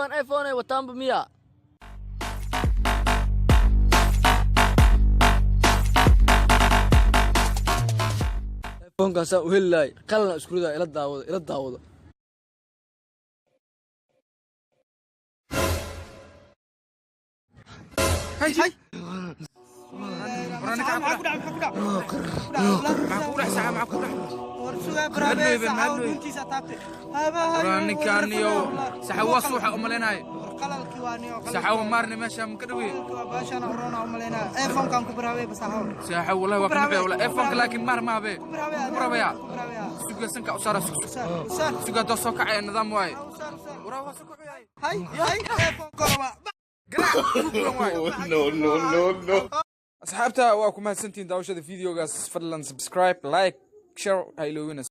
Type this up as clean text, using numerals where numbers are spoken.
Kuwaan iPhone ay wataanba miya? iPhonekaasaa u heli lahay, qalana isku ridaa. Ila daawado, ila daawado. Ninkaaniyo saxawa suuxa u malaynayo, saxawa maarni meesha ma ka dhawey. Saxaw, wallahi waa ka nabay wallahi iPhone, laakiin maar ma habe ku rabaya. Suga, sanka u saara, suga doo soo kacaya, nidaam waaye. Waraa waa soo kacaya. No, no, no, no. Asxaabta, waa ku mahadsantihiin daawashada videogaas. Fadlan subscribe, like, share ha iloowina.